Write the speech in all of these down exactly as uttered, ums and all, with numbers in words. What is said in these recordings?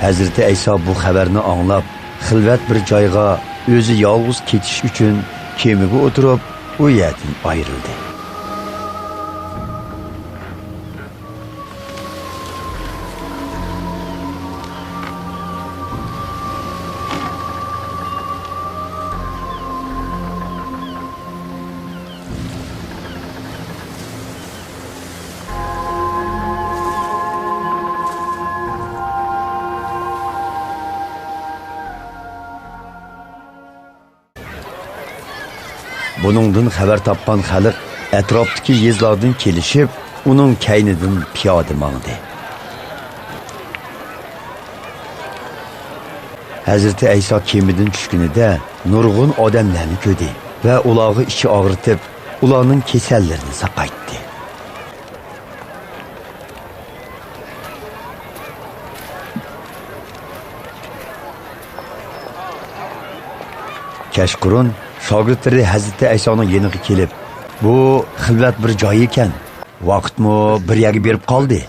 ھەزرىتى ئەيسا بۇ خەۋەرنى ئاڭلاپ، خىلۋەت بىر جايغا ئۆزى يالغۇز كېتىش ئۈچۈن كېمىگە ئولتۇرۇپ، ئۇ يەردىن ئايرىلدى. بۇنىڭدىن خەۋەر تاپقان خەلق ئەتراپتىكى يېزىلاردىن كېلىشىپ، ئۇنىڭ كەينىدىن پىيادە ماڭدى. ھەزرىتى ئەيسا كېمىدىن چۈشكىنىدە نۇرغۇن ئادەملەرنى كۆردى ۋە ئۇلارغا ئىچى ئاغرىتىپ، ئۇلارنىڭ كېسەللىرىنى ساقايتتى. كەچقۇرۇن شاگىرتلىرى ھەزرىتى ئەيسانىڭ يېنىغا كېلىپ، «بۇ خىلۋەت بىر جاي ئىكەن، ۋاقىتمۇ بىر يەرگە بېرىپ قالدى.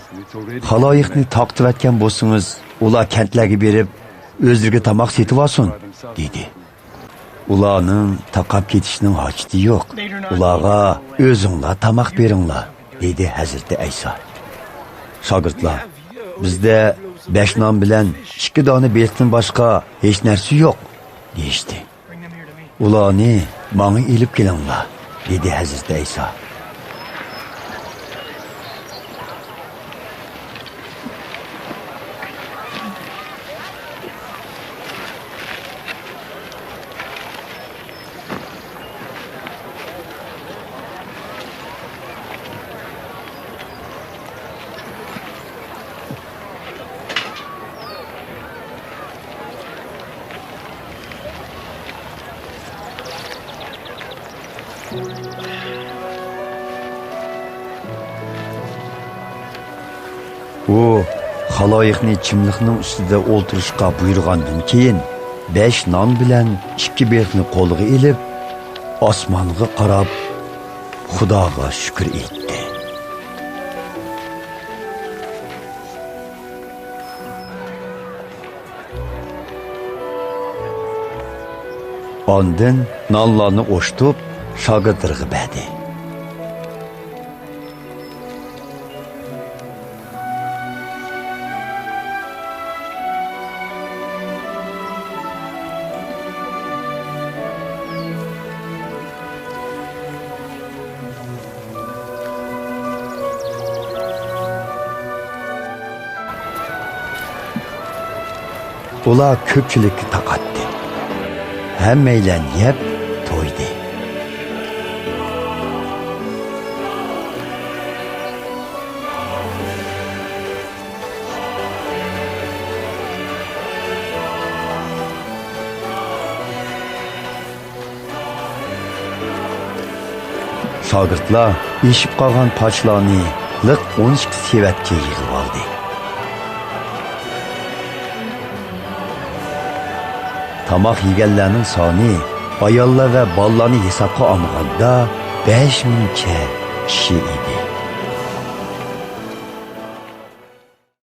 خالايىقنى تارقىتىۋەتكەن بولسىڭىز، ئۇلار كەنتلەرگە بېرىپ، ئۆزلىرىگە تاماق سېتىۋالسۇن» دېدى. «ئۇلارنىڭ تارقاپ كېتىشىنىڭ ھاجىتى يوق. ئۇلارغا ئۆزۈڭلار تاماق بېرىڭلار» دېدى ھەزرىتى ئەيسا. شاگىرتلار، «بىزدە بەش نان بىلەن ئىككى دانە بېلىقتىن باشقا ھېچ نەرسە يوق» دېيىشتى. «ئۇلارنى ماڭا ئېلىپ كېلىڭلار» دېدى ھەزرىتى ئەيسا. ئۇ خالايىقنى چىملىقنىڭ ئۈستىدە ئولتۇرۇشقا بۇيرۇغاندىن كېيىن، بەش نان بىلەن ئىككى بېلىقنى قولىغا ئېلىپ، ئاسمانغا قاراپ، خۇداغا شۈكۈر ئېيتتى. ئاندىن نانلارنى ئوشتۇپ، شاگىرتلىرىغا بەردى. ئۇلار كۆپچىلىككە تارقاتتى. ھەممەيلەن يەپ تويدى. شاگىرتلار ئېشىپ قالغان پاچىلارنى لىق ئون ئىككى سېۋەتكە يىغىۋالدى. تاماق يېگەنلەرنىڭ سانى ئاياللار ۋە بالىلارنى ھېسابقا ئالمىغاندا بەش مىڭچە كىشى ئىدى.